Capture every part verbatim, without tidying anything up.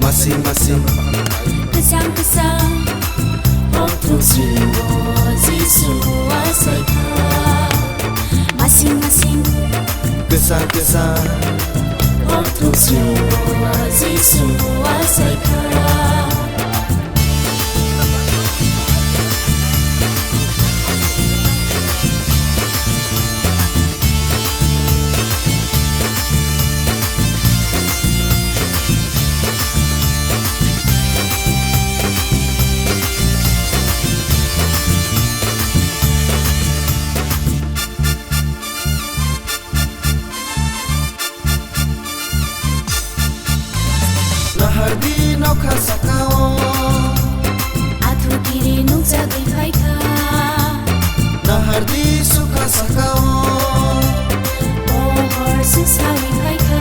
Masing masing. Kwchang kwchang. Hor thusringo Jisu achaikha. Masing masing. Kwchang kwchang. Hor thusringo Jisu achaikha. Nahardi nokha sakao. Athu kiri nukjagwi phaikha. Nahardi sukha sakao. Pohor se sawi phaikha.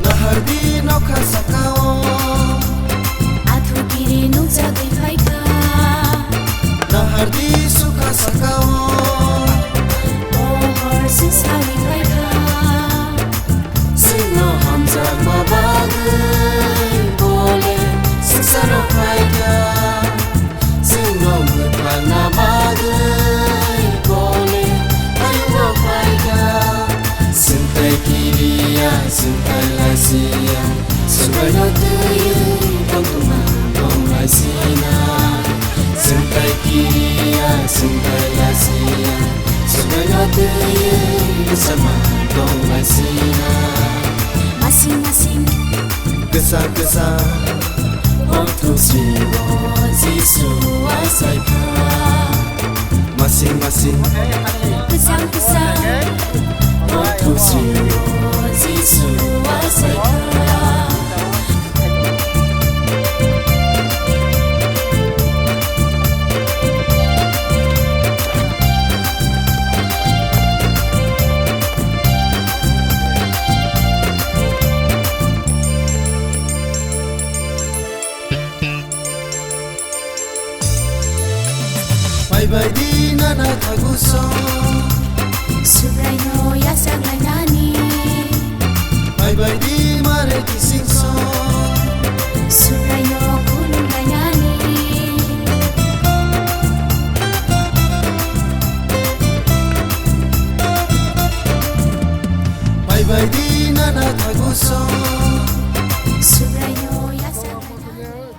Nahardi nokha sakao. Athu kiri nukjagwi phaikha. Nahardi sukha sakao. Pohor se sawi phaikha. Chwngno hamjakma bagwi bole swngcharo phaikha. Chwngno mwthangna bagwi bole hayungo phaikha. Chwng tai kiriya, chwng tai lachiya, Subraino twiwi tongthokma tong laisina. Chwng tai kiriya, chwng tai lachiya, Subraino twiwi bwsama tong laisina. Masing masing. Kwchang kwchang. Hor thusringo Jisu achaikha. Masing masing. Kwchang kwchang. Hor thusringo Jisu achaikha. Phaibai di nana thaguso. Subraino yachak lainani. Phaibai di mare kisingso. Subraino khulum lainani. Phaibai di nana thaguso. Subraino yachak lainani.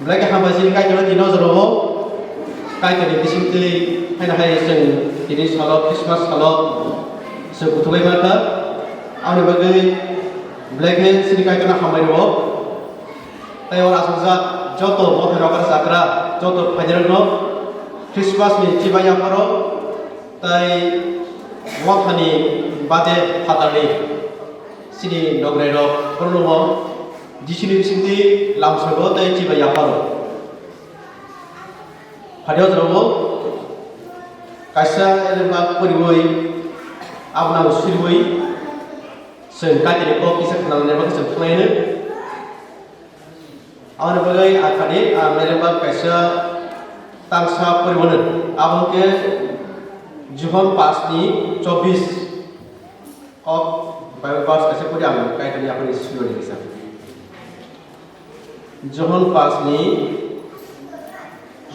Belai khe hambai chini Kaitorno tini o jorao. Kaitorni bisingtwi haino hai chwng tini salo, Christmas salo chwng kuthumai mankha. Aboni bagwi belai khe chini Kaitorno hambai rwo. Tei oro asongjak joto mothai rok, rwchapra joto phainairokno Christmas ni chibai yapharo tei mothani bade phatarni chini nograi rok khoroknwi Jisuni bisingtwi lamsogo tei chibai yapharo. Phaidi o jorao kaisa elembak poriwi abono siriwi chwng Kaitorni kok kisa khnanani bagwi chwng thanglaino. Aboni bagwi aphani ang elembak kaisa tangsa poriwi mano, abo hwnkhe Johon pash ni chobbish. Kok Bible verse kaisa pori ang Kaitorni yaphangni simi kisa. Johon pash ni,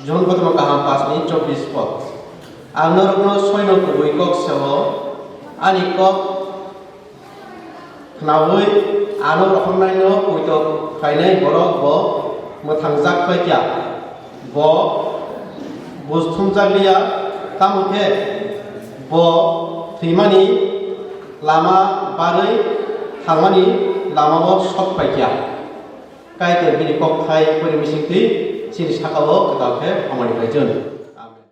Johon kotorma kaham pash ni chobbish pod. Ang norokno soino kubui kok sao, ani kok khnaui ano rohornaino poito khlainai borok bo mwthangjak pai kha. Bo buj thumjakliya, tamo khe bo thwimani lama bagwi thangmani lamao sok pai kha. Kaitor bini kokthai pori bisingtwi chini sakao kwtal khe hamari pai chwng. Amen.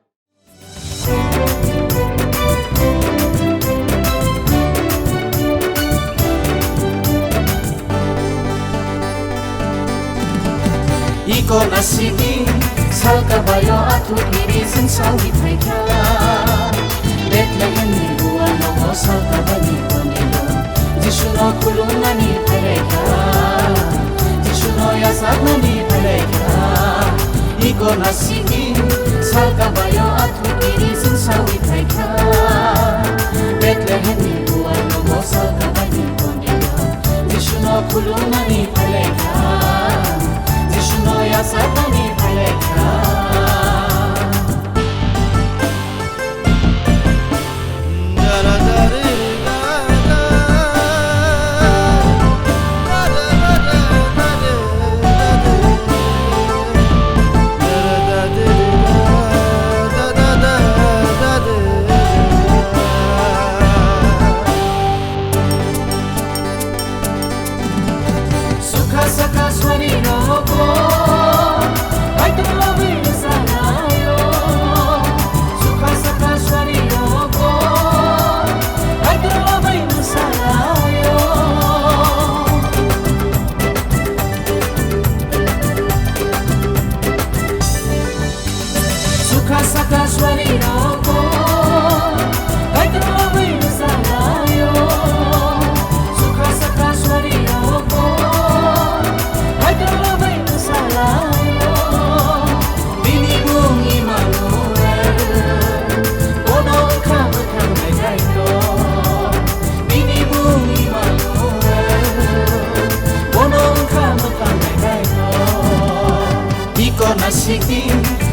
Iko nasini salka bayo athu kiri sing sawi phaikha. Bethlehem ni bua nogo salka bani kondilo. Jisu no khulumnani phaikha. Jisu no yasaknani phaikha. Iko nasini salka bayo athu kiri sing sawi phaikha. Bethlehem ni bua nogo salka bani kondilo. Jisu no khulumnani phaikha. Jisu no yasaknani phaikha. Sukha saka swari rogo, kaitor lobwi rwsalaio. Sukha saka swari rogo, kaitor lobwi rwsalaio. Sukha saka swari rogo, kaitor lobwi rwsalaio. Sukha saka swari rogo, kaitor lobwi rwsalaio. Bini mung Immanuel, bono wngkha mwthang nai kaitor. Bini mung Immanuel, bono wngkha mwthang nai kaitor. Iko nasikni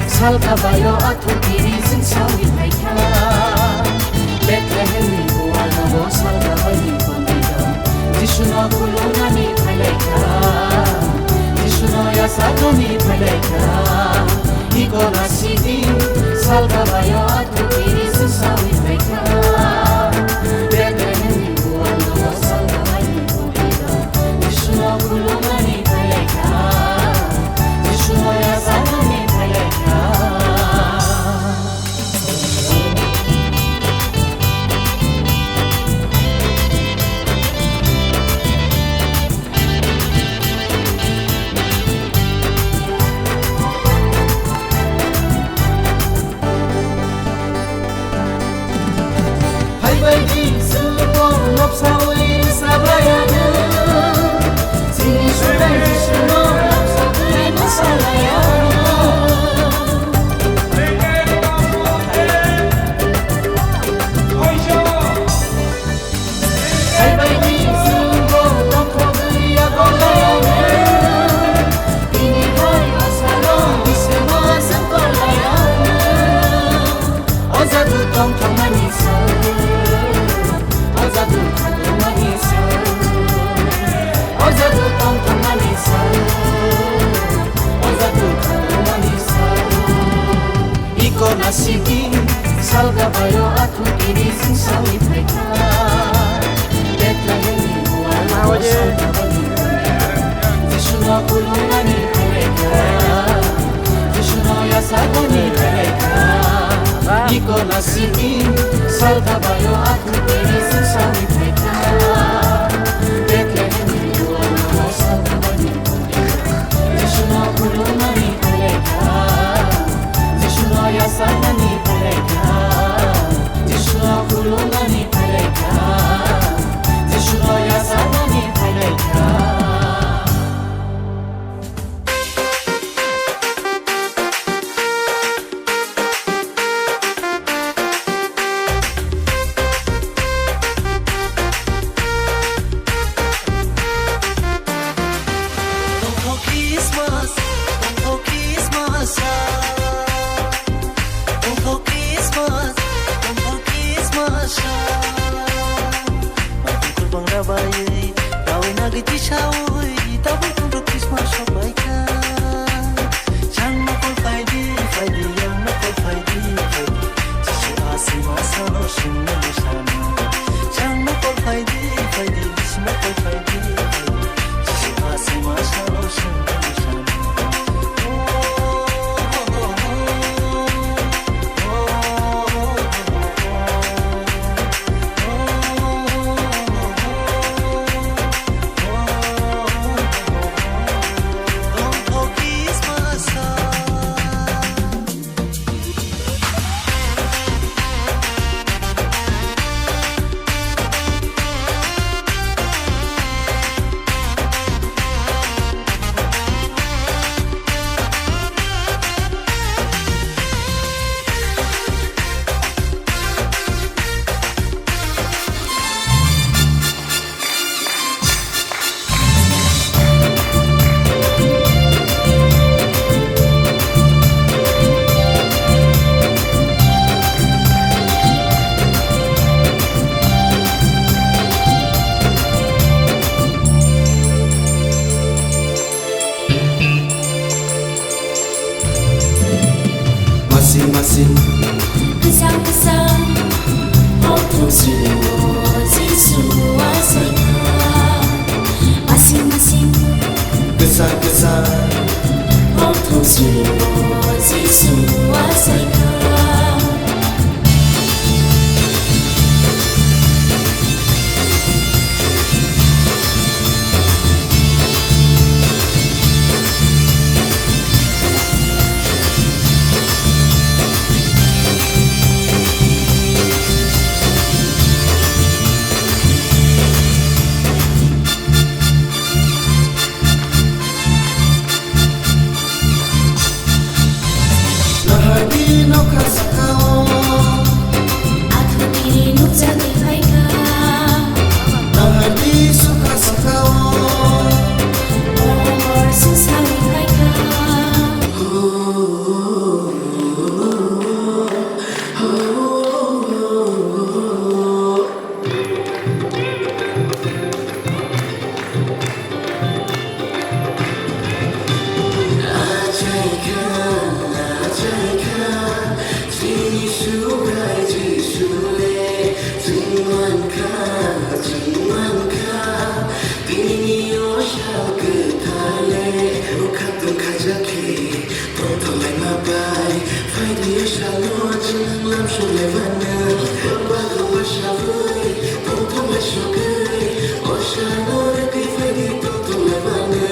salka bayo athu kiri sing sawi phaikha. Bethlehem ni bua nogo salka baini kondilo. Jisu no khulumnani phaikha. Jisu no yasaknani phaikha. Iko nasikni salka bayo athu kiri sing sawi phaikha. Bethlehem ni bua nogo salka baini kondilo. Jisuno khulumnani phaikha, Jisuno yasaknani phaikha. Simi salga bayo athu kini singsawi phaikha. Bethlehemni buwa salga bani phaikha. Jisuno khulumnani phaikha. Jisuno yasaknani phaikha. Iko na simi salga bayo athu kini singsawi phaikha. Bethlehemni buwa salga bani phaikha. Jisuno khulumnani phaikha. Jisuno yasaknani phaikha. Jisuno khulumnani phaikha. Jisuno yasaknani phaikha. Tongthok Christmas, tongthok Christmas, tongthok Christmas, tongthok Christmas. Maitung kwbang rabai, rawi nagwi tisawi, tabuk tongthok Christmas sokbaikha. Chang nokol phaidi, phaidi, yang nokol phaidi, phaidi. Jisu asima salo singno sano. Chang nokol phaidi, phaidi, Jisu nokol phaidi, phaidi. Jisu asima salo singno sano. Masi masi. Kwsa kwsa. Hokthum sini o Jisu asaikha. Masi masi. Kwsa kwsa. Hokthum sini o Jisu asaikha. Nahardi nokha sakao. Athukiri nukjagwi phaikha. Nahardi sukha sakao. Omor susawi phaikha. Tongthoklaima bai, phaidi o salo chwng lam sulaimano. Baba rok bwsabwi tongthoklai sogwi, o salo rwgwi phaidi tongthoklaimano.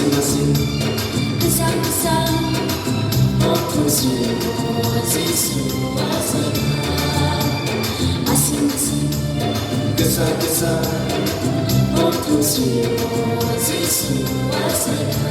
Asing asing, o Jisu, o Jisu, asing asing, kesa kesa, o Jisu, o Jisu, asing.